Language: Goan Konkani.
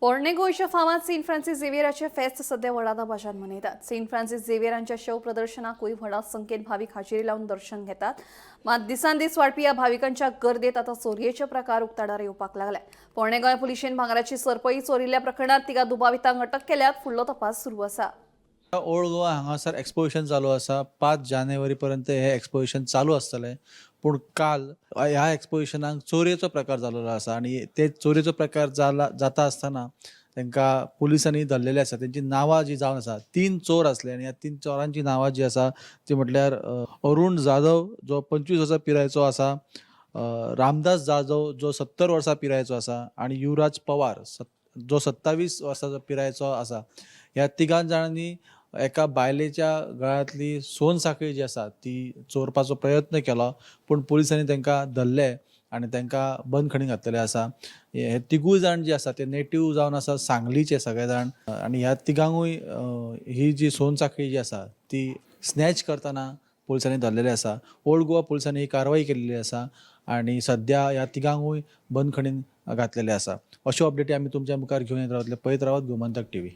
पोरणे गोंयच्या फामाद सेंट फ्रांसीस झेवियराचे फेस्त सध्या व्हडा दबाज्यान मनयतात. सेंट फ्रांसीस झेवियरांच्या शव प्रदर्शनाकूय व्हडा संख्येन भावीक हाजेरी लावन दर्शन घेतात. मात दिसान दीस वाडपी ह्या भाविकांच्या गर्देत आतां चोरयेचे प्रकार उक्ताडार येवपाक लागले. पोरणे गोंय पुलिशेन भांगराची सरपळी चोरिल्ल्या प्रकरणात तिगा दुबावितांक अटक केल्यात. फुडलो तपास सुरू आसा. ओल्ड गोवा हांगासर एक्सपोजिशन चालू आसा. 5 जानेवारी पर्यंत हे एक्सपोजिशन चालू आसतलें. पूण काल ह्या एक्सपोजिशनाक चोरयेचो प्रकार जाल्लो आसा आनी ते चोरयेचो प्रकार जाला जाता आसतना तांकां पुलिसांनी धरलेले आसा. तेंची नांवां जी जावन आसा, 3 चोर आसले आनी ह्या 3 चोरांची नांवां जी आसा ती म्हटल्यार अरुण जाधव जो 25 वर्सां पिरायेचो आसा, रामदास जाधव जो 70 वर्सां पिरायेचो आसा आनी युवराज पवार जो 27 वर्सांचो पिरायेचो आसा. ह्या तिगां जाणांनी एका बायलेच्या गळ्यांतली सोन साखळी जी आसा ती चोरपाचो प्रयत्न केलो, पूण पुलिसांनी तांकां धरले आनी तांकां बंदखणीत घातलेले आसा. हे तिगूय जाण जे आसा ते नेटीव जावन आसा सांगलीचे सगळे जाण आनी ह्या तिगांकूय ही जी सोन साखळी जी आसा ती स्नॅच करतना पुलिसांनी धरलेले आसा. ओल्ड गोवा पुलिसांनी ही कारवाई केल्ली आसा आनी सद्या ह्या तिगांकूय बंदखणीन घातलेले आसा. अश्यो अपडेटी आमी तुमच्या मुखार घेवन येत रावतले. पळयत रावात गोमंतक टीव्ही.